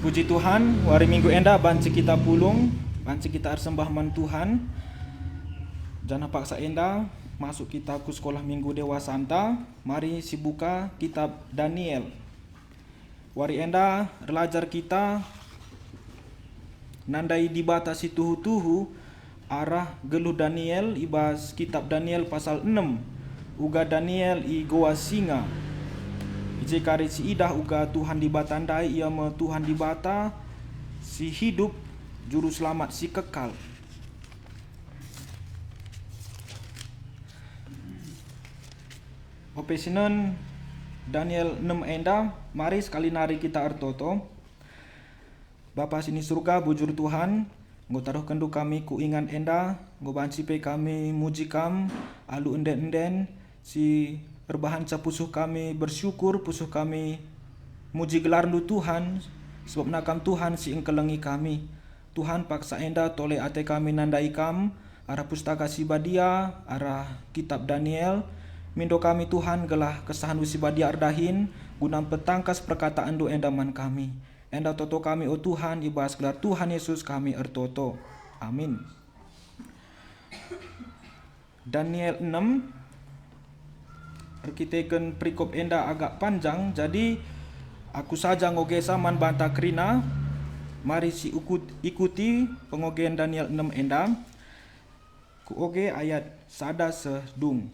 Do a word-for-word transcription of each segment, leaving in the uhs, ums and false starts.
Puji Tuhan, wari Minggu enda banci kita pulung, banci kita ersembah man Tuhan. Janah paksa enda masuk kita ku Sekolah Minggu Dewasanta. Mari sibuka kitab Daniel. Wari enda erlajar kita nandai Dibata si tuhu-tuhu arah geluh Daniel i bas kitab Daniel pasal enem, uga Daniel i goa singa. I je kari siidah uga Tuhan Dibata ndai, Ia me Tuhan Dibata si hidup, Juru Selamat si kekal. Ope sinen Daniel enem enda, mari sekali nari kita ertoto. Bapa si ni Surga, bujur Tuhan, enggo taruhkenNdu kami ku ingan enda, enggo banci pe kami muji Kam alu enden-enden si erbahanca pusuh kami bersyukur, pusuh kami muji gelarNdu Tuhan, sebabna Kam Tuhan si engkelengi kami. Tuhan, paksa enda tole ate kami nandai Kam arah Pustaka Si Badia, arah kitab Daniel. Mindo kami, Tuhan, gelah kesahenNdu Si Badia erdahin guna mpetangkas perkataanNdu enda man kami. Enda toto kami, o Tuhan, i bas gelar Tuhan Yesus kami ertoto. Amin. Daniel enem, erkiteken perikop enda agak panjang, jadi aku saja ngogesa man banta kerina. Mari si ukut-, ikuti pengogen Daniel enem enda. Kuoge ayat sada seh dung.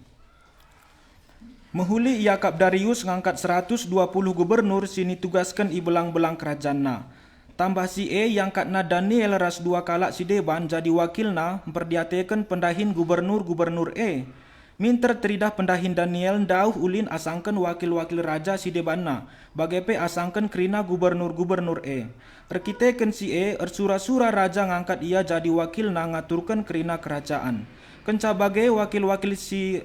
Mehuli iakap Darius ngangkat seratus dua puluh gubernur si nitugasken i belang-belang kerajanna. Tambah si e, iangkatna Daniel ras dua kalak si deban jadi wakilna mperdiateken pendahin gubernur-gubernur e. Minter teridah pendahin Daniel ndauh ulin asangken wakil-wakil raja si debanna, bage pe asangken kerina gubernur-gubernur e. Erkiteken si e, ersura-sura raja ngangkat ia jadi wakilna ngaturken kerina kerajaan. Kenca bage, wakil-wakil si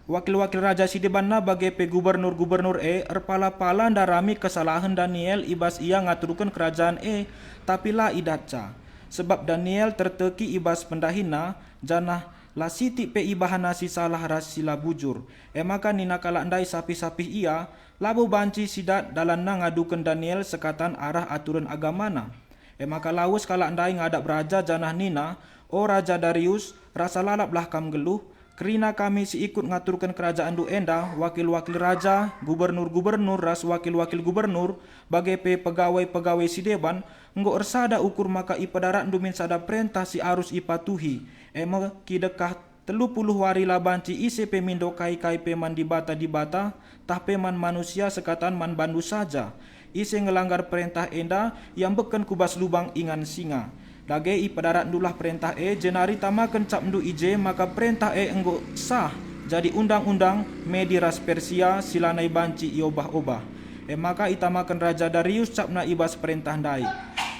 Wakil-wakil raja si debanna bage pe gubernur-gubernur e erpala-pala ndarami kesalahen Daniel i bas ia ngaturken kerajan e, tapi la idatca. Sebab Daniel terteki i bas pendahinna, janah la sitik pe ibahanna si salah ras si la bujur. E maka nina kalak ndai sapih-sapih ia, "Labo banci si dat dalanna ngaduken Daniel sekatan arah aturen agamana." E maka lawes kalak ndai ngadap raja janah nina, "O Raja Darius, rasa lalaplah kam nggeluh. Kerina kami si ikut ngaturken kerajaanndu enda, wakil-wakil raja, gubernur-gubernur ras wakil-wakil gubernur, bage pe pegawai-pegawai si deban, enggo ersada ukur maka ipedaratndu min sada perentah si arus ipatuhi, e me, kidekah telu puluh wari la banci ise pe mindo kai-kai pe man dibata-dibata, tah pe man manusia sekatan man bandu saja. Ise ngelanggar perentah enda, iambekken ku bas lubang ingan singa. Dage ipedaratndulah perentah e, jenari tamaken capndu i je maka perentah e enggo sah jadi undang-undang Medi ras Persia si lanai banci iobah-obah." E maka itamaken Raja Darius capna i bas perentah ndai.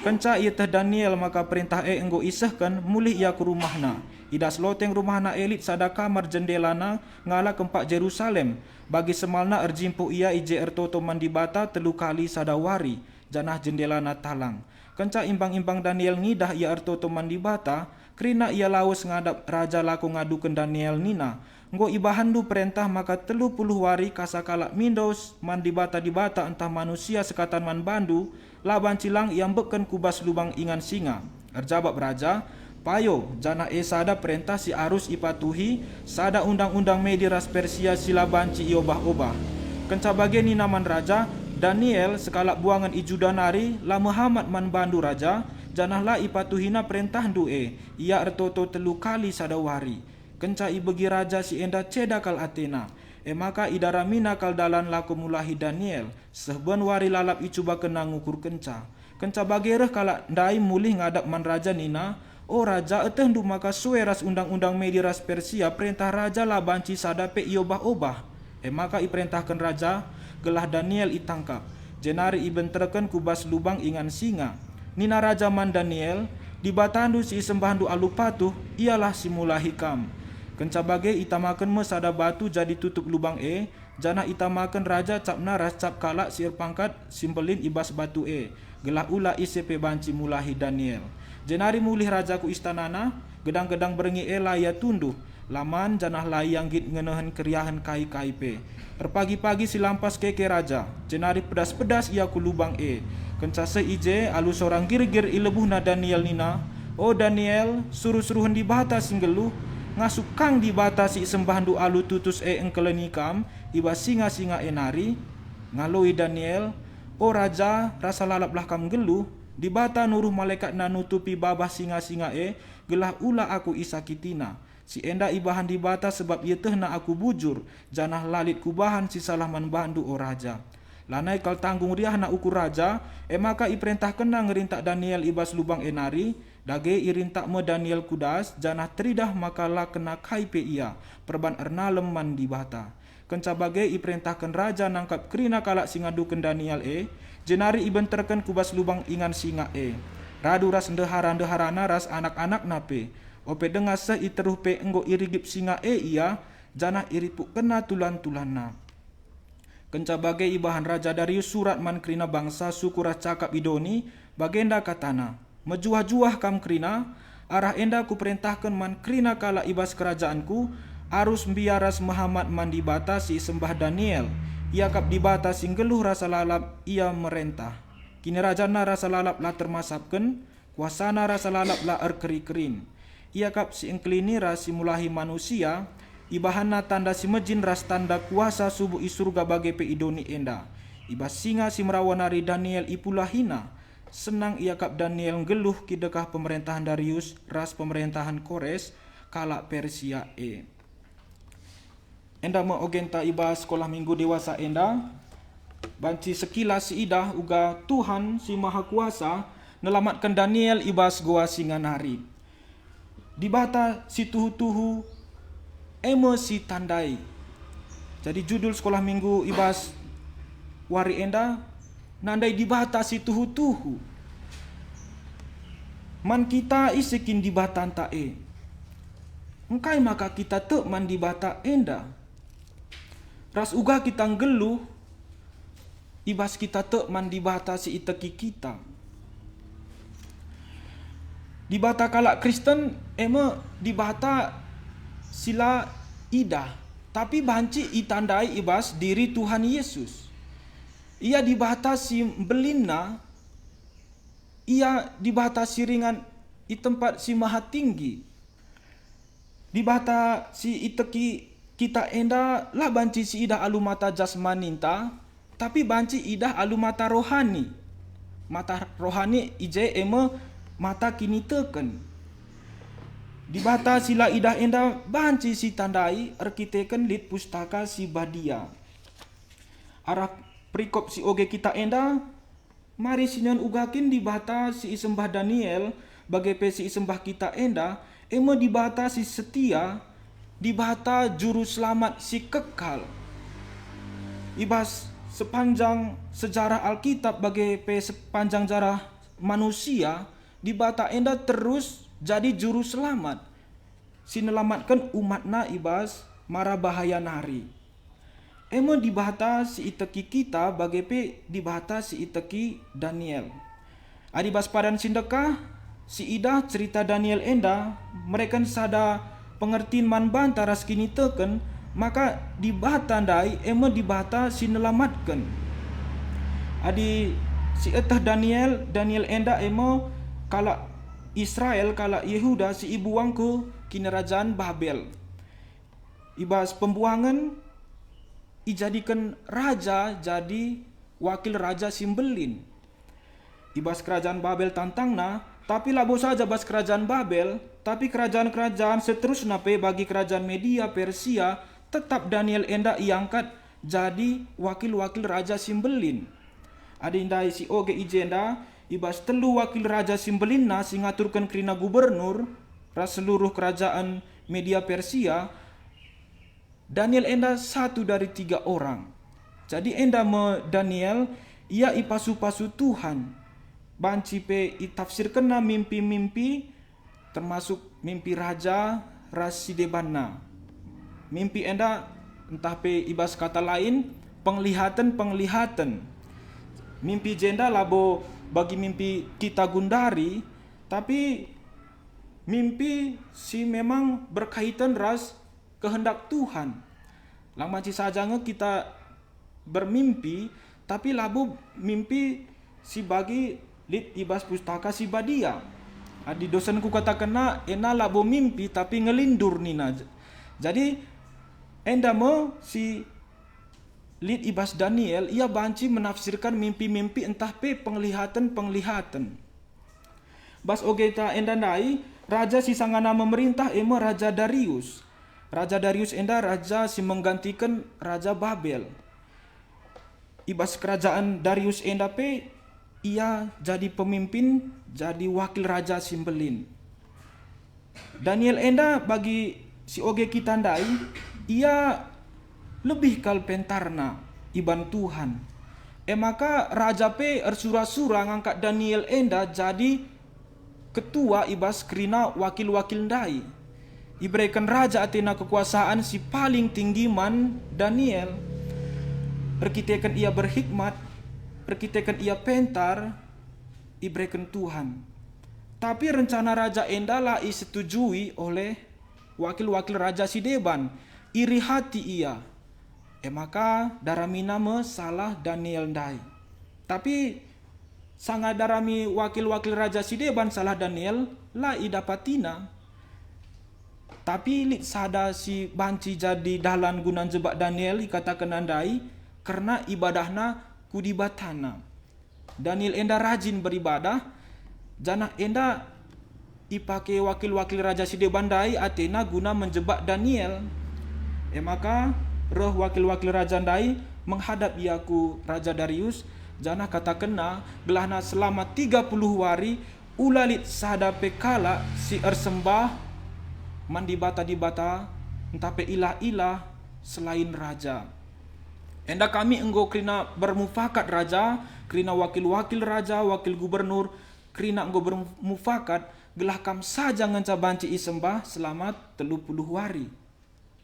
Kenca ieteh Daniel maka perentah e enggo isehken, mulih ia ku rumahna. I das loteng rumahna e lit sada kamar jendelana ngalak kempak Jerusalem. Bagi semalna erjimpuh ia i je ertoto man Dibata telu kali sada wari, janah jendelana talang. Kenca imbang-imbang Daniel ngidah ia ertoto man Dibata, kerina ia lawes ngadap raja lako ngaduken Daniel nina, "Enggo ibahanndu perentah maka telu puluh wari kasa kalak mindo man dibata-dibata ntah manusia sekatan man bandu, la banci lang iambekken ku bas lubang ingan singa." Erjabap raja, "Payo, janah e sada perentah si arus ipatuhi, sada undang-undang Medi ras Persia si la banci iobah-obah." Kenca bage nina man raja, "Daniel, sekalak buangen i Juda nari, la mehamat man bandu raja, janah la ipatuhina perentahndu e, ia ertoto telu kali sada wari." Kenca ibegi raja si enda ceda kal atena, e maka idaramina kal dalan lako mulahi Daniel, seh ben wari lalap icubakenna ngukurkenca. Kenca bage reh kalak ndai mulih ngadap man raja nina, "O raja, etehndu maka sue ras undang-undang Medi ras Persia perentah raja la banci sada pe iobah-obah." E maka iperentahken raja gelah Daniel itangkap, jenari ibenterken ku bas lubang ingan singa. Nina raja man Daniel, "Dibatandu si isembahndu alu patuh, ialah si mulahi kam." Kenca bage itamaken me sada batu jadi tutup lubang e, janah itamaken raja capna ras cap kalak si erpangkat si mbelin i bas batu e, gelah ula ise pe banci mulahi Daniel. Jenari mulih raja ku istanana, gedang-gedang berngi e la ia tunduh, la man janah la ia nggit ngenehen keriahen kai-kai pe. Erpagi-pagi si lampas keke raja, jenari pedas-pedas ia ku lubang e. Kenca seh i je, alu sora nggirgir i lebuhna Daniel nina, "O Daniel, suruh-suruhen Dibata si nggeluh, ngasup kang Dibata si isembahndu alu tutus e engkeleni kam i bas singa-singa e nari?" Ngaloi Daniel, "O raja, rasa lalaplah kam nggeluh. Dibata nuruh malaekatNa nutupi babah singa-singa e, gelah ula aku isakitina. Si enda ibahan Dibata sebab ietehNa aku bujur, janah la lit kubahan si salah man bandu, o raja. Lanai kal tanggung riahna ukur raja, e maka iperentahkenna ngerintak Daniel i bas lubang e nari. Dage irintak me Daniel ku das, janah teridah maka la kena kai pe ia, perban ernalem man Dibata. Kenca bage iperentahken raja nangkap kerina kalak si ngaduken Daniel e, jenari ibenterken ku bas lubang ingan singa e, radu ras ndehara-ndeharana ras anak-anakna pe. Ope denga seh i teruh pe enggo irigip singa e ia, janah iripukkenna tulan-tulanna." Kenca bage ibahan Raja Darius surat man kerina bangsa, suku ras cakap i doni, bagenda katana, "Mejuah-juah kam kerina, arah enda kuperentahken man kerina kalak i bas kerajanku, arus mbiar ras mehamat man Dibata si isembah Daniel. Iakap Dibata si nggeluh rasa lalap ia merentah. Kinirajanna rasa lalap la termasapken, kuasana rasa lalap la erkeri-kerin. Iakap si engkelini ras si mulahi manusia, ibahanna tanda si mejin ras tanda kuasa subuk i Surga bage pe i doni enda." I bas singa si merawa nari Daniel ipulahina. Senang iakap Daniel nggeluh kidekah pemerentahen Darius ras pemerentahen Kores, kalak Persia e. Enda me ogenta i bas sekolah minggu dewasa enda, banci sekilas siidah uga Tuhan si Maha Kuasa nelamatken Daniel i bas goa singa nari. Dibata si tuhu-tuhu e me si tandai. Jadi judul sekolah minggu i bas wari enda, Nandai Dibata si tuhu-tuhu. Man kita ise kin Dibatanta e? Engkai maka kita tek man Dibata enda? Ras uga kita nggeluh i bas kita tek man Dibata si iteki kita. Dibata kalak Kristen e me Dibata si la idah, tapi banci itandai i bas diri Tuhan Yesus. Ia Dibata si mbelinna, Ia Dibata si ringan i tempat si maha tinggi. Dibata si iteki kita enda la banci siidah alu mata jasmaninta, tapi banci idah alu mata rohani. Mata rohani i je e me mata kiniteken. Dibata si la idah enda banci sitandai erkiteken lit Pustaka Si Badia. Arah perikop si oge kita enda, mari sinen uga kin Dibata si isembah Daniel, bage pe si isembah kita enda, e me Dibata si setia, Dibata Juru Selamat si kekal. I bas sepanjang sejarah Alkitab bage pe sepanjang sejarah manusia, Dibata enda terus jadi Juru Selamat, si nelamatken umatNa i bas mara bahaya nari. E me Dibata si iteki kita bage pe Dibata si iteki Daniel. Adi bas padan si ndekah, si idah cerita Daniel enda mereken sada pengertin man banta ras kiniteken maka Dibata ndai e me Dibata si nelamatken. Adi si eteh Daniel, Daniel enda e me kalak Israel, kalak Yehuda si ibuang ku kinirajan Babel. I bas pembuangen, ijadiken raja jadi wakil raja si mbelin. I bas kerajaan Babel tantangna, tapi labo saja bas kerajaan Babel, tapi kerajaan-kerajaan seterusna pe bagi kerajaan Media, Persia, tetap Daniel enda iangkat jadi wakil-wakil raja si mbelin. Adi ndai si oge i jenda, i bas telu wakil raja si mbelinna si ngaturken kerina gubernur ras seluruh kerajaan Media Persia, Daniel enda satu dari tiga orang. Jadi enda me Daniel, ia ipasu-pasu Tuhan. Banci pe itafsirkenna mimpi-mimpi, termasuk mimpi raja ras si debanna. Mimpi enda ntah pe i bas kata lain, penglihaten-penglihaten. Mimpi jenda labo bagi mimpi kita gundari, tapi mimpi si memang berkaitan ras kehendak Tuhan. Lang banci saja nge kita bermimpi, tapi labo mimpi si bagi lit i bas Pustaka Si Badia. Adi dosen kukatakenna, ena labo mimpi, tapi ngelindur nina. J-, jadi, enda me si lit i bas Daniel, ia banci menafsirkan mimpi-mimpi ntah pe penglihaten-penglihaten. Bas ogeta enda ndai, raja si sangana memerintah e me Raja Darius. Raja Darius enda raja si menggantiken Raja Babel. I bas kerajaan Darius enda pe ia jadi pemimpin, jadi wakil raja si mbelin. Daniel enda bagi si oge kita ndai, ia lebih kal pentarna iban Tuhan. E maka raja pe ersura-sura ngangkat Daniel enda jadi ketua i bas kerina wakil-wakil ndai. Ibereken raja atena kekuasaan si paling tinggi man Daniel. Erkiteken ia berhikmat, erkiteken ia pentar, ibereken Tuhan. Tapi rencana raja enda la isetujui oleh wakil-wakil raja si deban. Iri hati ia. E maka daramina me salah Daniel ndai. Tapi sanga darami wakil-wakil raja si deban salah Daniel, la idapatina. Tapi lit sada si banci jadi dalan guna njebak Daniel ikatakenna ndai kerna ibadahna ku Dibatana. Daniel enda rajin beribadah, janah enda ipake wakil-wakil raja si deban ndai atena guna menjebak Daniel. E maka reh wakil-wakil raja ndai menghadap ia ku Raja Darius, janah katakenna gelahna selama tiga puluh wari ula lit sada pe kalak si ersembah man dibata-dibata ntah pe ilah-ilah selain raja. Enda kami enggo kerina bermufakat raja, kerina wakil-wakil raja, wakil gubernur, kerina enggo bermufakat, gelah kam saja ngenca banci isembah selama telu puluh wari.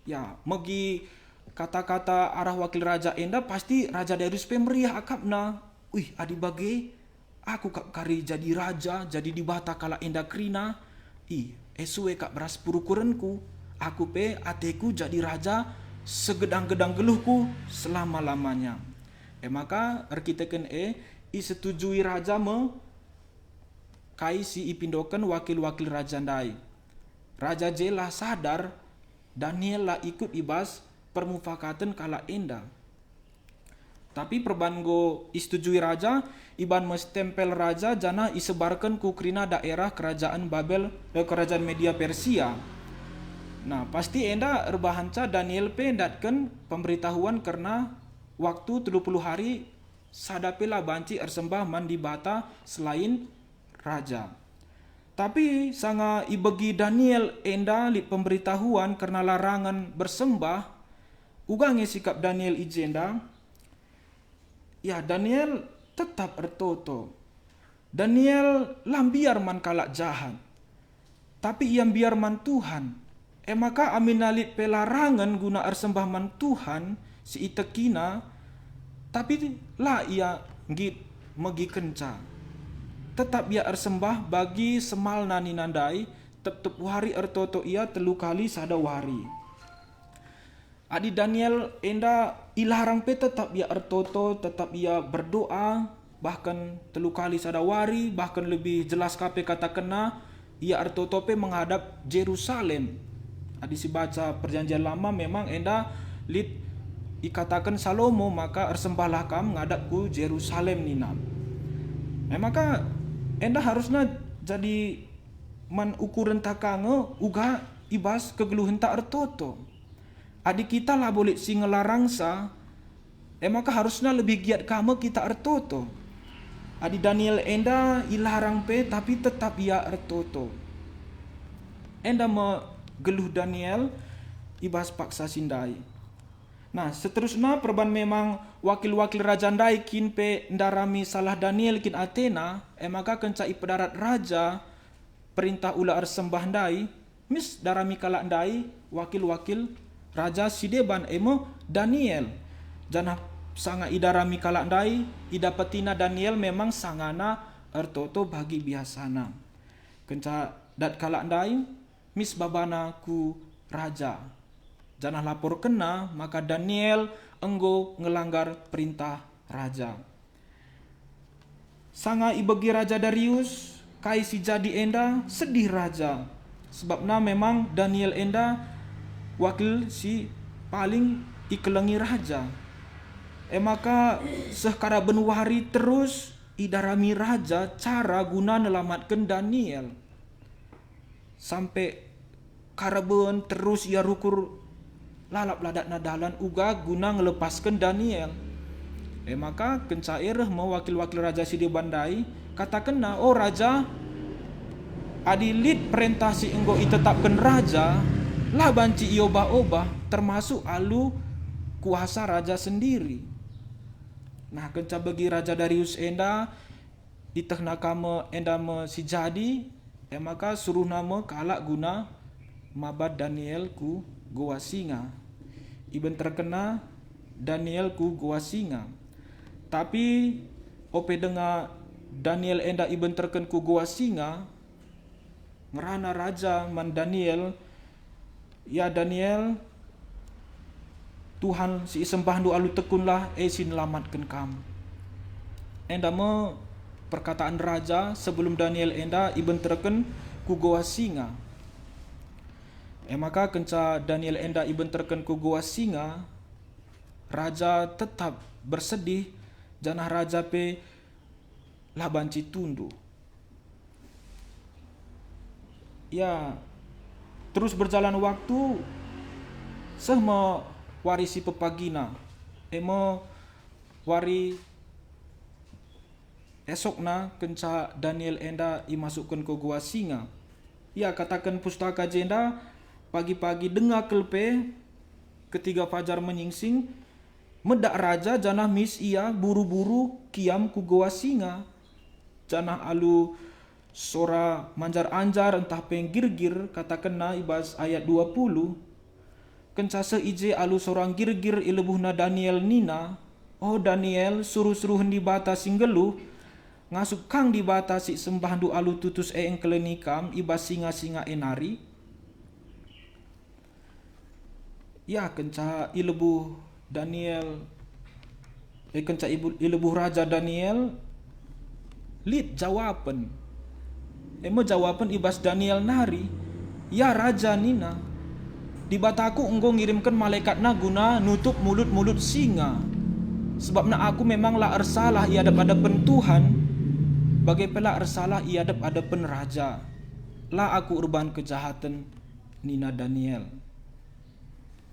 Ya, megi kata-kata arah wakil raja enda pasti Raja Darius pe meriah akapna. Wih, adi bage, aku kap kari jadi raja, jadi dibata kalak enda kerina. Ih, e sue kap ras perukurenku. Aku pe ateku jadi raja segedang-gedang geluhku selama-lamanya. E maka, erkiteken e, isetujui raja me kai si ipindoken wakil-wakil raja ndai. Raja je la sadar Daniel la ikut i bas permufakaten kalak enda. Tapi perban enggo isetujui raja, iban me stempel raja janah isebarken ku kerina daerah kerajaan Babel, eh, kerajaan Media Persia. Nah, pasti enda erbahanca Daniel pe ndatken pemberitahuan kerna waktu telu puluh hari sada pe la banci ersembah man dibata selain raja. Tapi sanga ibegi Daniel enda lit pemberitahuan kerna larangen bersembah, uga nge sikap Daniel i jenda? Ya, Daniel tetap ertoto. Daniel la mbiar man kalak jahat, tapi ia mbiar man Tuhan. E maka aminna lit pe larangen guna ersembah man Tuhan si itekina, tapi la ia nggit megikenca. Tetap ia ersembah bagi semalna nina ndai, tep-tep wari ertoto ia telu kali sada wari. Adi Daniel enda ilarang pe tetap ia ertoto, tetap ia berdoa, bahkan telu kali sada wari, bahkan lebih jelas ka pe katakenna, ia ertoto pe menghadap Jerusalem. Adi sibaca Perjanjian Lama memang enda lit ikataken Salomo, maka ersembahlah kam ngadap ku Jerusalem nina. E maka enda harusna jadi man ukuren taka nge uga i bas kegeluhenta ertoto. Adi kita labo lit si ngelarangsa, e maka harusna lebih giat ka me kita ertoto. Adi Daniel enda ilarang pe, tapi tetap ia ertoto. Enda me geluh Daniel i bas paksa si ndai. Nah, seterusna perban memang wakil-wakil raja ndai kin pe ndarami salah Daniel kin atena, e maka kenca ipedarat raja perintah ula ersembah ndai, mis darami kalak ndai wakil-wakil raja si deban, e me Daniel. Janah sanga idarami kalak ndai, idapetina Daniel memang sangana ertoto bagi biasana. Kenca dat kalak ndai, mis babana ku raja, janah laporkenna maka Daniel enggo ngelanggar perintah raja. Sanga ibegi Raja Darius kai si jadi enda, sedih raja, sebabna memang Daniel enda wakil si paling ikelengi raja. E maka seh karaben wari terus idarami raja cara guna nelamatken Daniel. Sampe karaben terus ia rukur, lalap la datna dalan uga guna ngelepasken Daniel. E maka kenca e reh me wakil-wakil raja si deban ndai, katakenna, "O raja, adi lit perentah si enggo itetapken raja, la banci iobah-obah, termasuk alu kuasa raja sendiri." Nah, kenca begi Raja Darius enda, ietehna ka me enda me si jadi, e maka suruhna me kalak guna mabat Daniel ku goa singa. Ibenterkenna Daniel ku goa singa. Tapi ope denga Daniel enda ibenterken ku goa singa, ngerana raja man Daniel, "Ya Daniel, Tuhan si isembahndu alu tekunlah, e si nelamatken kam." Enda me perkataan raja sebelum Daniel enda ibenterken ku goa singa. E maka kenca Daniel enda ibenterken ku goa singa, raja tetap bersedih, janah raja pe la banci tunduh. Ya, terus berjalan waktu, seh me wari si pepagina, e me wari esokna kenca Daniel enda imasukken ku goa singa. Ya, kataken pustaka jenda, pagi-pagi denga kal pe, ketiga fajar menyingsing, medak raja janah mis ia buru-buru kiam ku goa singa. Janah alu sora manjar-anjar ntah pe nggirgir, katakenna i bas ayat dua puluh, kenca seh i je alu sora nggirgir ilebuhna Daniel nina, "O Daniel, suruh-suruhen Dibata si nggeluh, ngasup kang Dibata si sembahndu alu tutus e engkeleni kam i bas singa-singa e nari?" Ya, kenca ilebuh Daniel, eh, kenca ibu-, ilebuh Raja Daniel, lit jawapen. E me jawapen i bas Daniel nari, "Ya Raja," nina, "Dibataku enggo ngirimken malaekatna guna nutup mulut-mulut singa. Sebabna aku memang la ersalah i adep-adepen Tuhan, bage pe la ersalah i adep-adepen raja. La aku erban kejahaten," nina Daniel.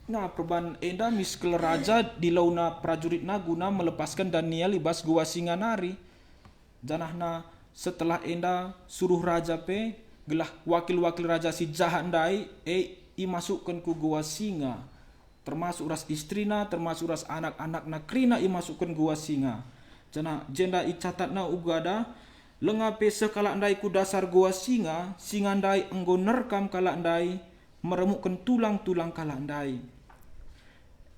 Nah, perban enda mis kal raja dilauna perajuritna guna melepasken Daniel i bas goa singa nari. Janahna setelah enda suruh raja pe gelah wakil-wakil raja si jahat ndai e imasukken ku goa singa, termasuk ras istrina, termasuk ras anak-anakna kerina imasukken goa singa. Janah jenda icatatna ugada, lenga pe seh kalak ndai ku dasar goa singa, singa ndai enggo nerkam kalak ndai, meremukken tulang-tulang kalak ndai.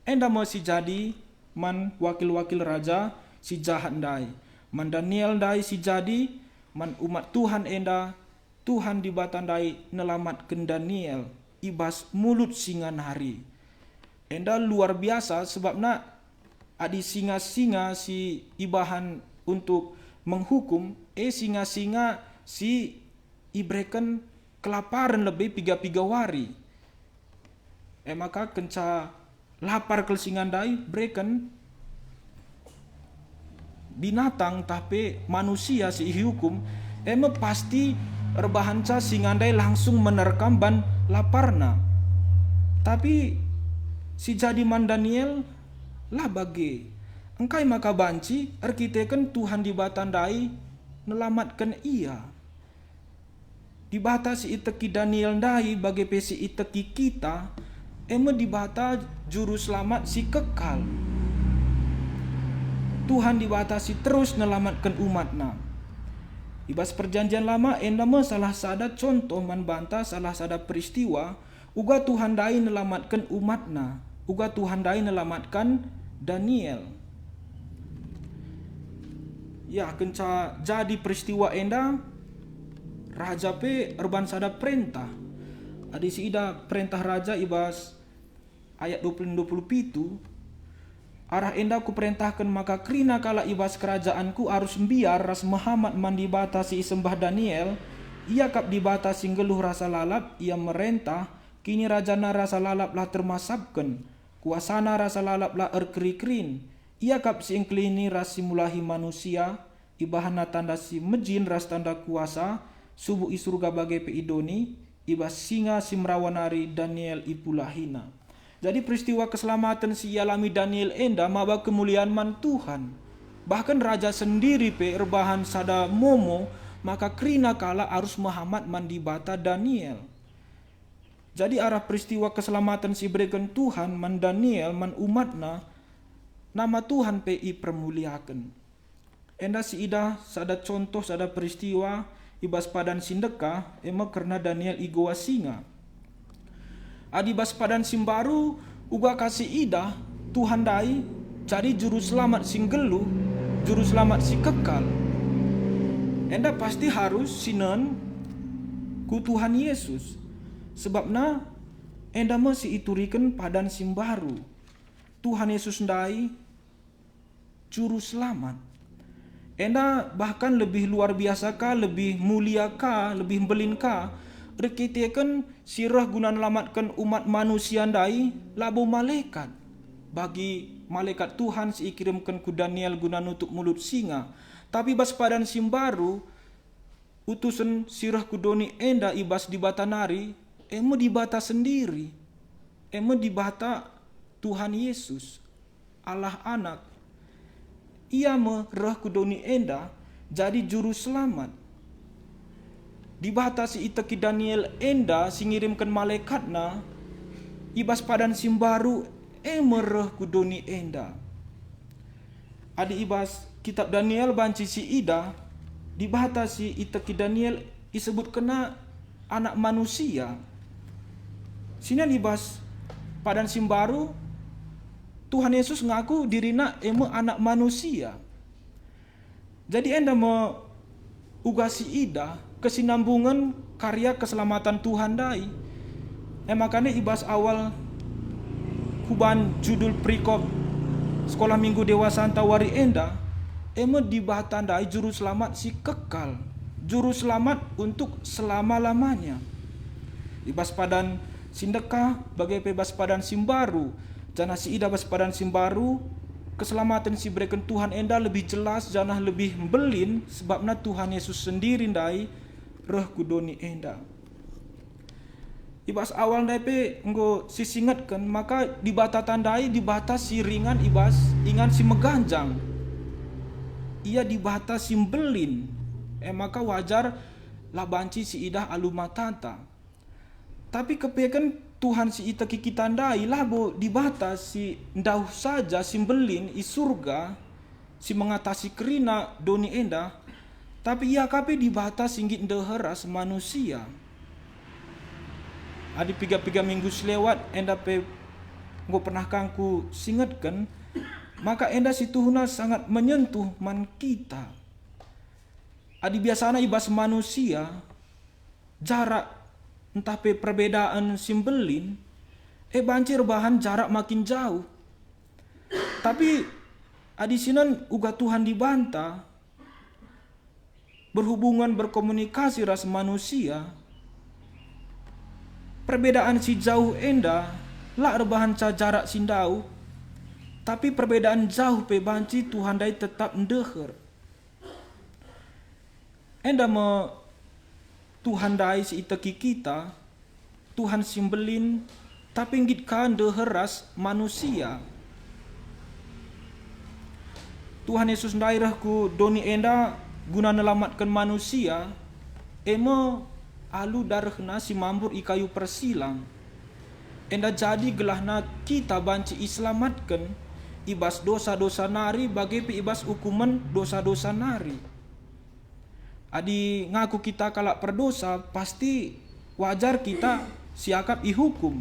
Enda me si jadi man wakil-wakil raja si jahat ndai, man Daniel ndai si jadi, man umat Tuhan enda, Tuhan Dibata ndai nelamatken Daniel i bas mulut singa nari. Enda luar biasa, sebabna adi singa-singa si ibahan untuk menghukum, e singa-singa si ibereken kelaparen lebe piga-piga wari. E maka kenca lapar kal singa ndai bereken binatang ntah pe manusia si ihukum, e me pasti erbahanca singa ndai langsung menerkam ban laparna. Tapi si jadi man Daniel la bage. Engkai maka banci erkiteken Tuhan Dibata ndai nelamatken ia? Dibata si iteki Daniel ndai bage pe si iteki kita, e me Dibata Juru Selamat si kekal. Tuhan Dibata si terus nelamatken umat-Na. I bas Perjanjian Lama enda me salah sada contoh man banta salah sada peristiwa uga Tuhan ndai nelamatken umat-Na, uga Tuhan ndai nelamatken Daniel. Ya, kenca jadi peristiwa enda, raja pe erban sada perentah. Adi siida perentah raja i bas ayat dua puluh dua puluh pitu, Arah enda kuperentahken maka kerina kalak i bas kerajaanku arus mbiar ras mehamat man Dibata si isembah Daniel. Ia kap Dibata si nggeluh rasa lalap, ia merentah, kinirajana rasa lalap la termasapken, kuasana rasa lalap la erkeri-kerin. Ia kap si engkelini ras si mulahi manusia, ibahanna tanda si mejin ras tanda kuasa, subuk i Surga bage pe i doni, i bas singa si merawa nari Daniel ipulahina. Jadi peristiwa keselamaten si ialami Daniel enda maba kemulian man Tuhan. Bahkan raja sendiri pe erbahan sada momo maka kerina kalak arus mehamat man Dibata Daniel. Jadi arah peristiwa keselamaten si ibereken Tuhan man Daniel, man umatna, nama Tuhan pe ipermuliaken. Enda siidah sada contoh sada peristiwa i bas padan si ndekah, e me kerna Daniel i goa singa. Adi bas padan si mbaru, uga ka siidah Tuhan ndai jadi juru selamat si nggeluh, juru selamat si kekal. Enda pasti harus sinen ku Tuhan Yesus. Sebabna enda me si ituriken padan si mbaru. Tuhan Yesus ndai juru selamat. Enda bahkan lebih luar biasa ka, lebih mulia ka, lebih mbelin ka, erkiteken si reh guna nelamatken umat manusia ndai labo malekat. Bagi malekat Tuhan si ikirimken ku Daniel guna nutup mulut singa. Tapi bas padan si mbaru, utusen si reh ku doni enda i bas Dibata nari, e me Dibata sendiri, e me Dibata Tuhan Yesus, Allah Anak. Ia me reh ku doni enda jadi juru selamat. Dibata si iteki Daniel enda si ngirimken malekatna i bas padan si mbaru, e me reh ku doni enda. Adi i bas kitab Daniel banci siidah, Dibata si iteki Daniel isebutkenna Anak Manusia. Sinen i bas padan si mbaru, Tuhan Yesus ngaku diriNa e me Anak Manusia. Jadi enda me uga siidah kesinambungen karya keselamatan Tuhan ndai. E maka ndai i bas awal kuban judul perikop Sekolah Minggu Dewasanta wari enda, e me Dibata ndai Juru Selamat si kekal, Juru Selamat untuk selama-lamanya. I bas padan si ndekah, bage pe bas padan si mbaru, janah siidah bas padan si mbaru, keselamaten si ibereken Tuhan enda lebih jelas janah lebih mbelin, sebabna Tuhan Yesus sendiri ndai reh ku doni enda. I bas awal ndai pe enggo sisingetken maka Dibata tandai Dibata si ringan i bas ingan si meganjang. Ia Dibata si mbelin, e maka wajar la banci siidah alu matanta. Tapi kepeken Tuhan si iteki kita ndai labo Dibata si ndauh saja si mbelin i Surga, si mengatasi kerina doni enda, tapi Ia ka pe Dibata si nggit ndeher ras manusia. Adi piga-piga minggu selewat enda pe enggo pernah kangku singetken, maka enda situhuna sangat menyentuh man kita. Adi biasana i bas manusia, jarak ntah pe perbedaan si mbelin, e banci erbahan jarak makin jauh. Tapi adi sinen uga Tuhan Dibata berhubungan, berkomunikasi ras manusia, perbedaan si jauh enda la erbahanca jarak si ndauh, tapi perbedaan jauh pe banci Tuhan ndai tetap ndeher. Enda me Tuhan ndai si iteki kita, Tuhan si mbelin, tapi nggit ka ndeher ras manusia. Tuhan Yesus ndai reh ku doni enda guna nelamatken manusia, e me alu darehNa si mambur i kayu persilang. Enda jadi gelahna kita banci iselamatken i bas dosa-dosa nari bage pe i bas ukumen dosa-dosa nari. Adi ngaku kita kalak perdosa, pasti wajar kita siakap ihukum.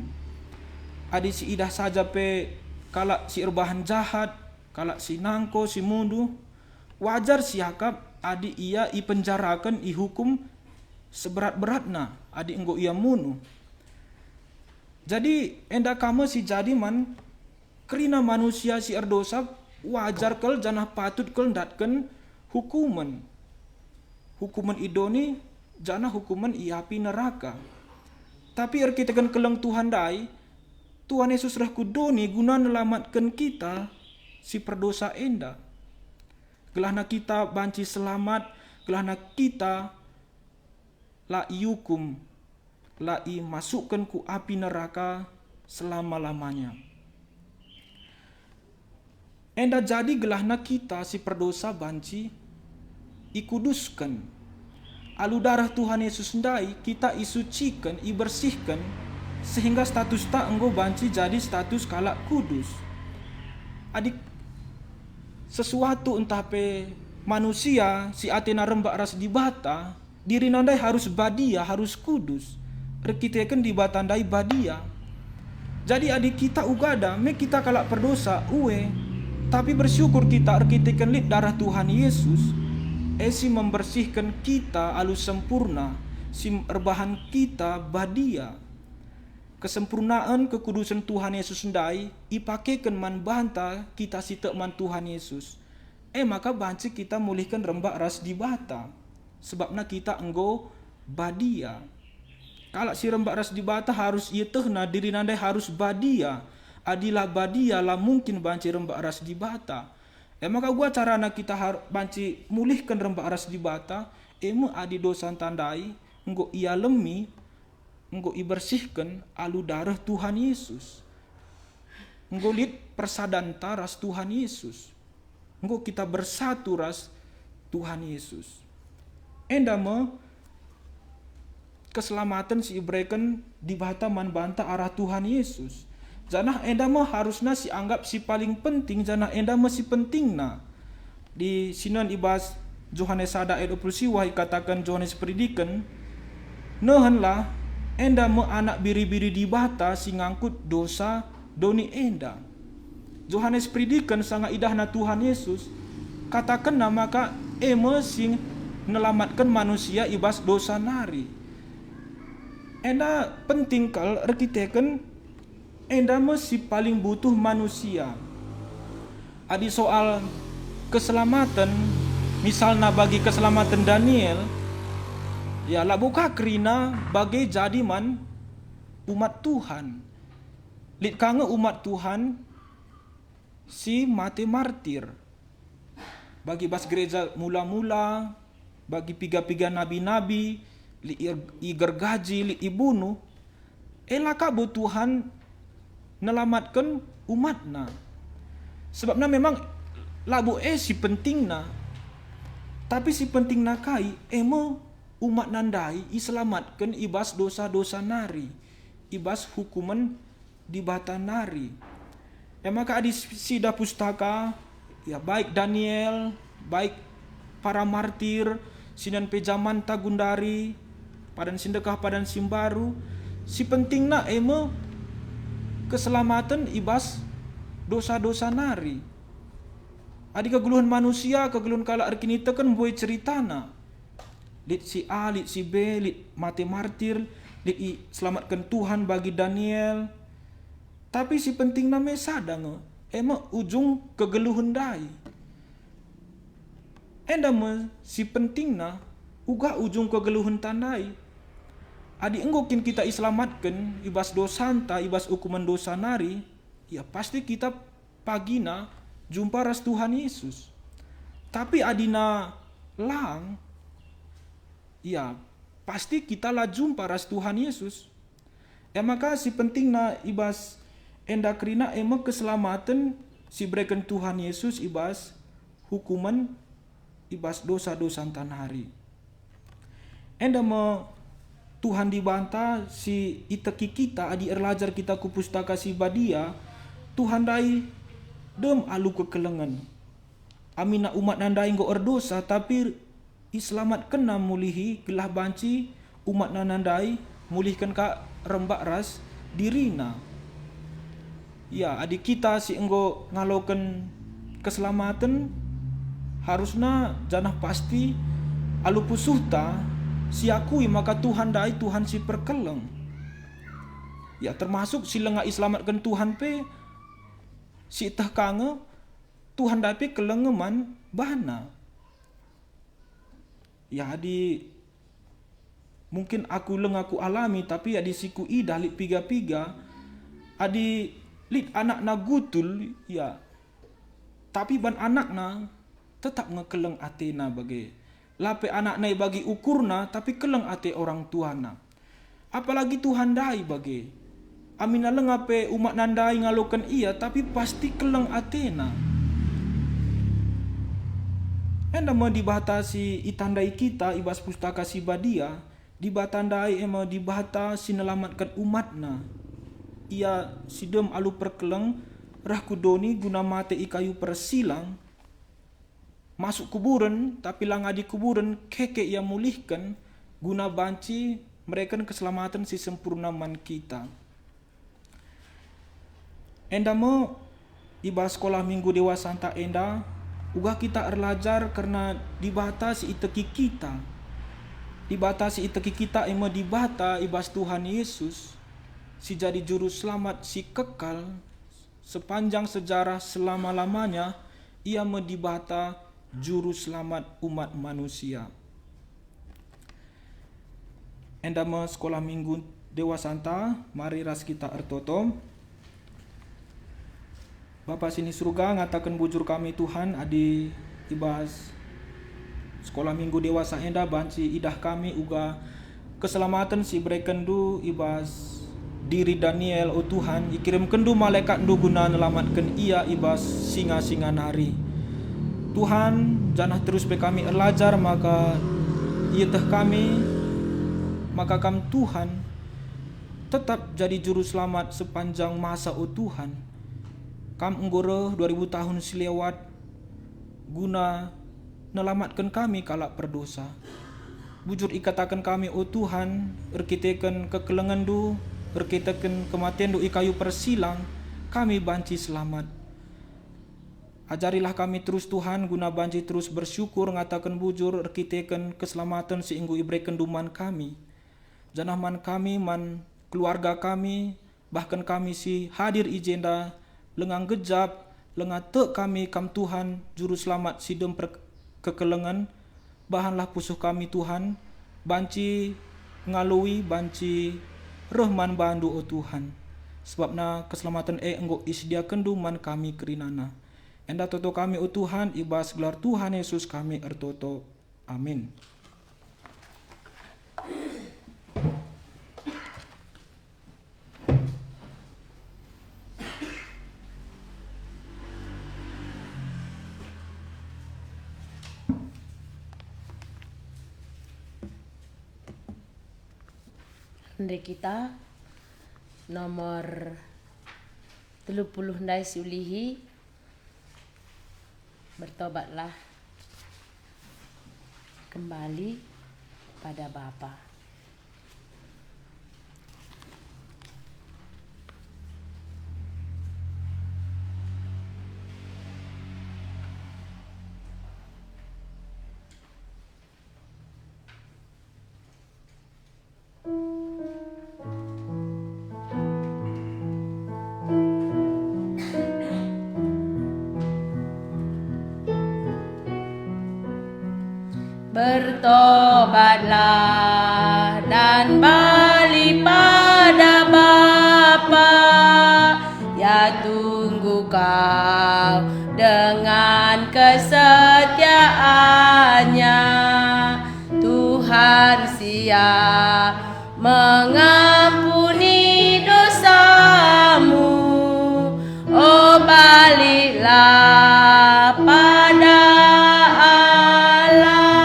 Adi siidah saja pe kalak si erbahan jahat, kalak si nangko, si munduh, wajar siakap adi ia ipenjaraken, ihukum seberat-beratna adi enggo ia munuh. Jadi enda ka me si jadi man Kerina manusia si erdosa wajar kal janah patut kal ndatken hukumen. Hukumen i doni janah hukumen i api neraka. Tapi erkiteken keleng Tuhan ndai, Tuhan Yesus reh ku doni guna nelamatken kita si perdosa enda. Gelahna kita banci selamat, gelahna kita la iukum, la imasukken ku api neraka selama-lamanya. Enda jadi gelahna kita si perdosa banci ikudusken. Alu dareh Tuhan Yesus ndai kita isuciken, ibersihken, sehingga statusta enggo banci jadi status kalak kudus. Adi sesuatu ntah pe manusia si atena rembak ras Dibata, dirina ndai harus badia, harus kudus, erkiteken Dibata ndai badia. Jadi adi kita ugada me kita kalak perdosa, ue, tapi bersyukur kita erkiteken lit darah Tuhan Yesus, e si membersihken kita alu sempurna, si erbahan kita badia. Kesempurnaen kekudusen Tuhan Yesus ndai ipakeken man banta kita si tek man Tuhan Yesus. E maka banci kita mulihken rembak ras Dibata, sebabna kita enggo badia. Kalak si rembak ras Dibata harus ietehna dirina ndai harus badia. Adi la badia, la mungkin banci rembak ras Dibata. E maka uga carana kita har-, banci mulihken rembak ras Dibata, e me adi dosanta ndai enggo ialemi, enggo ibersihken alu dareh Tuhan Yesus. Enggo lit persadanta ras Tuhan Yesus. Enggo kita bersatu ras Tuhan Yesus. Enda me keselamaten si ibereken Dibata man banta arah Tuhan Yesus. Janah enda me harusna si anggap si paling penting, janah enda me si pentingna. Di sinen i bas Johanes sada ayat dua puluh siwah ikataken Johanes Peridiken, "Nehenlah, enda me Anak Biri-biri Dibata si ngangkut dosa doni enda." Johanes Peridiken sanga idahna Tuhan Yesus, katakenna maka e me si nelamatken manusia i bas dosa nari. Enda penting kal erkiteken enda me si paling butuh manusia. Adi soal keselamaten, misalna bagi keselamaten Daniel, ya, labo ka kerina bage jadi man umat Tuhan. Lit ka nge umat Tuhan si mate martir. Bagi bas gereja mula-mula, bagi piga-piga nabi-nabi, lit i-, igergaji, lit ibunuh, e la ka bo Tuhan nelamatken umatna. Sebabna memang labo e si pentingna. Tapi si pentingna kai, e me umatna ndai iselamatken i bas dosa-dosa nari, i bas hukumen Dibata nari. E maka adi sidah pustaka, ya, baik Daniel, baik para martir, sinen pe jamanta gundari, padan si ndekah, padan si mbaru, si pentingna e me keselamaten i bas dosa-dosa nari. Adi kegeluhen manusia, kegeluhen kalak erkiniteken mbue ceritana. Lit si A, lit si B, lit mate martir, lit iselamatken Tuhan bagi Daniel. Tapi si pentingna me sada nge, e me ujung kegeluhen ndai. Enda me si pentingna, uga ujung kegeluhenta ndai. Adi enggo kin kita iselamatken i bas dosanta, i bas ukumen dosa nari, ya pasti kita pagina jumpa ras Tuhan Yesus. Tapi adina lang, ya, pasti kita la jumpa ras Tuhan Yesus. E maka si pentingna i bas enda kerina e me keselamaten si ibereken Tuhan Yesus i bas hukumen i bas dosa-dosanta nari. Enda me Tuhan Dibata si iteki kita adi erlajar kita ku Pustaka Si Badia, Tuhan ndai dem alu kekelengen. Aminna umatna ndai enggo erdosa, tapi iselamatkenna mulihi gelah banci umatna ndai mulihken ka rembak ras dirina. Ya, adi kita si enggo ngaloken keselamaten, harusna janah pasti alu pusuhta siakui maka Tuhan ndai Tuhan si perkeleng. Ya, termasuk si langa iselamatken Tuhan pe, Si ieteh ka nge, Tuhan ndai pe keleng nge man bana. Ya, adi mungkin aku langa kualami, tapi adi si kuidah lit piga-piga, adi lit anakna gutul, ya, tapi ban anakna tetap nge keleng atena bage. La pe anakna ibagi ukurna, tapi keleng ate orang tuana. Apalagi Tuhan ndai bage. Aminna langa pe umatna ndai ngaloken ia, tapi pasti keleng atena. Enda me Dibata si itandai kita i bas Pustaka Si Badia. Dibata ndai e me Dibata si nelamatken umatna. Ia si dem alu perkeleng, reh ku doni guna mate i kayu persilang, masuk kuburen, tapi la ngadi kuburen, keke ia mulihken, guna banci mereken keselamaten si sempurna man kita. Enda me i bas sekolah minggu dewasanta enda, uga kita erlajar kerna Dibata si iteki kita. Dibata si iteki kita e me Dibata i bas Tuhan Yesus, si jadi Juru Selamat si kekal sepanjang sejarah selama-lamanya. Ia me Dibata, Juru Selamat umat manusia. Enda me sekolah minggu dewasanta, mari ras kita ertoto. Bapa si ni Surga, ngataken bujur kami, Tuhan, adi i bas sekolah minggu dewasa enda banci idah kami uga keselamaten si iberekenNdu i bas diri Daniel, o Tuhan, ikirimkenNdu malaekatNdu guna nelamatken ia i bas singa-singa nari. Tuhan, janah terus pe kami erlajar maka ieteh kami maka Kam, Tuhan, tetap jadi Juru Selamat sepanjang masa, o Tuhan. Kam enggo reh dua ribu tahun si lewat guna nelamatken kami kalak perdosa. Bujur ikataken kami, o Tuhan, erkiteken kekelengenNdu, erkiteken kematenNdu i kayu persilang, kami banci selamat. Ajarilah kami terus, Tuhan, guna banci terus bersyukur ngataken bujur erkiteken keselamaten si enggo iberekenNdu man kami. Janah man kami, man keluarga kami, bahken kami si hadir i jenda, lenga nggejap, lenga tek kami Kam, Tuhan, Juru Selamat si dem perkekelengen, bahanlah pusuh kami, Tuhan, banci ngaloi, banci reh man bandu, o Tuhan. Sebabna keselamaten e enggo isediakenNdu man kami kerinana. Enda toto kami, o Tuhan, i bas gelar Tuhan Yesus kami ertoto. Amin. Ende kita nomor telu puluh ndai si ulihi. Bertobatlah kembali pada Bapa. Bertobatlah dan balik pada Bapa, Ia tunggu kau dengan kesetiaan-Nya. Tuhan siap mengampuni dosamu. Oh, baliklah pada Allah.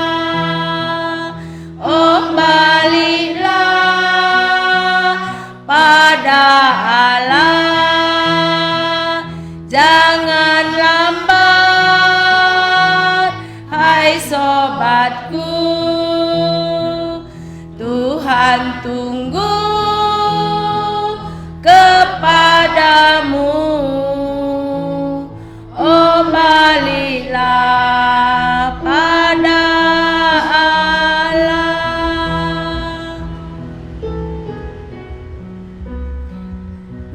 Oh, baliklah pada Allah. Jangan lambat, hai sobatku. Tuhan tunggu kepadamu. Oh, baliklah pada Allah.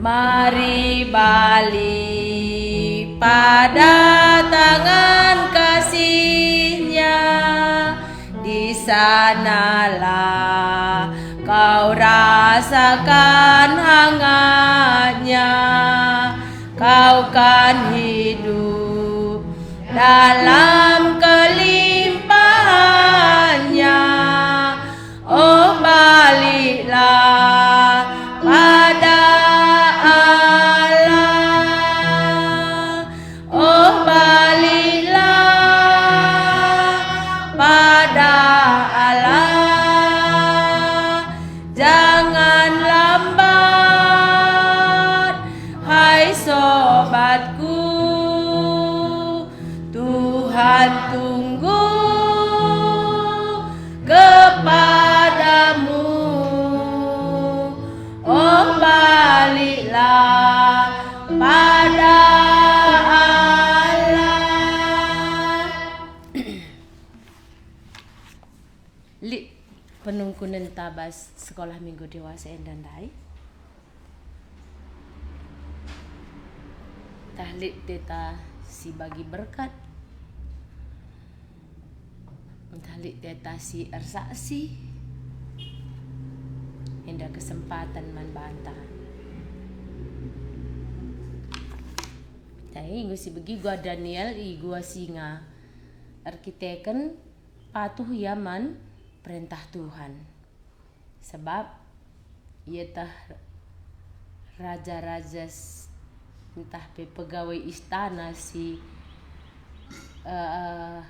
Mari balik Pada tangan kasih-Nya, di sanalah kau rasakan hangatnya, kau kan hidup dalam kelimpahannya. Oh, baliklah pada Allah. Oh, baliklah pada Allah. Jangan lambat, hai sobatku. Tuhan tunggu kepadamu. Oh, baliklah pada Allah. Lit penungkunen tabas Sekolah Minggu Dewasa enda ndai. Ntah lit teta si bagi berkat, ntah lit teta si ersaksi, enda kesempatan man banta. Tapi enggo sibegi gua Daniel i gua singa, erkiteken patuh ia man perentah Tuhan. Sebab ieteh raja-raja s-, ntah pe pegawai istana si, eh,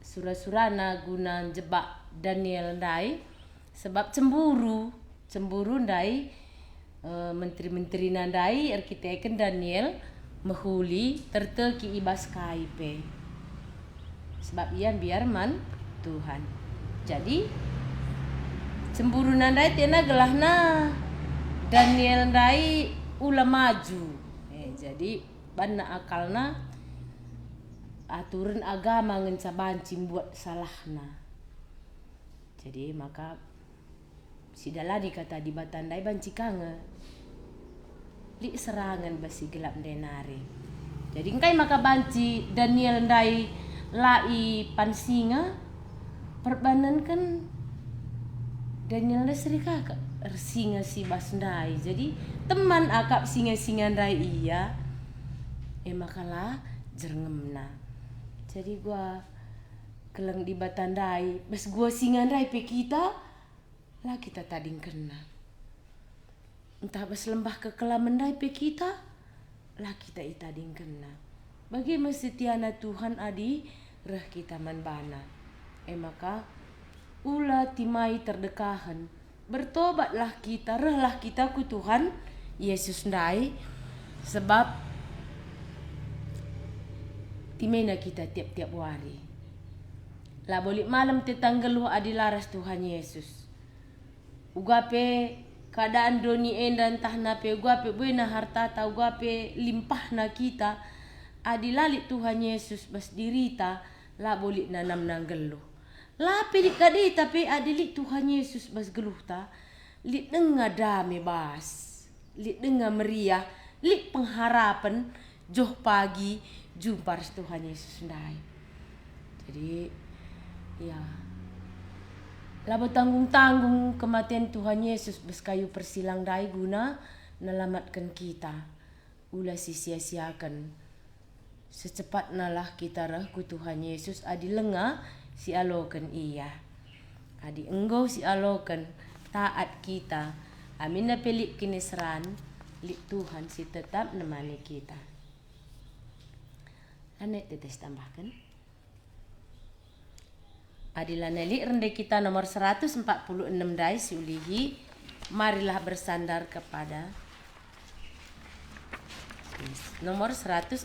sura-surana guna njebak Daniel ndai, sebab cemburu, cemburu ndai, eh, menteri-menterina ndai erkiteken Daniel mehuli terteki i bas kai pe. Sebab ia mbiar man Tuhan. Jadi, cemburuna ndai tena gelahna Daniel ndai ula maju. Eh, jadi, banna akalna aturen agama ngenca banci mbuat salahna. Jadi, maka sidalani kata Dibata ndai banci ka nge lit serangen bas si gelap ndai nari. Jadi, engkai maka banci Daniel ndai la ipan singa? Perbanenken Daniel ndai seri ka ersinga si bas ndai. Jadi, teman akap singa-singa ndai ia, e maka la jerngemna. Jadi, gua keleng Dibata ndai, bas gua singa ndai pe kita, la kita tadingkenna. Ntah bas lembah kekelamen ndai pe kita, la kita itadingkenna. Bage me setiana Tuhan adi reh kita man baNa. E maka, ula timai terdekahen, bertobatlah kita, rehlah kita ku Tuhan Yesus ndai, sebab timaina kita tiap-tiap wari. Labo lit malem teta nggeluh adi la ras Tuhan Yesus. Uga pe keadaan doni enda ntahna pe uga pe buena hartata, uga pe limpahna kita, adi la lit Tuhan Yesus bas dirita, labo lit nanamna nggeluh. La pe lit kadeta pe adi lit Tuhan Yesus bas geluhta, lit denga dame bas. Lit denga meriah, lit pengharapen, joh pagi jumpa ras Tuhan Yesus ndai. Jadi, ya, labo tanggung-tanggung kematen Tuhan Yesus bas kayu persilang ndai guna nelamatken kita. Ula sisia-siaken. Secepatnalah kita reh ku Tuhan Yesus adi lenga sialoken Ia. Adi enggo sialoken, taat kita, aminna pe lit kiniseran, lit Tuhan si tetap nemani kita. Lanai tete sitambahken. Adi lanai lit rende kita nomor seratus empat puluh enam ndai siulihi, marilah bersandar kepada nomor seratus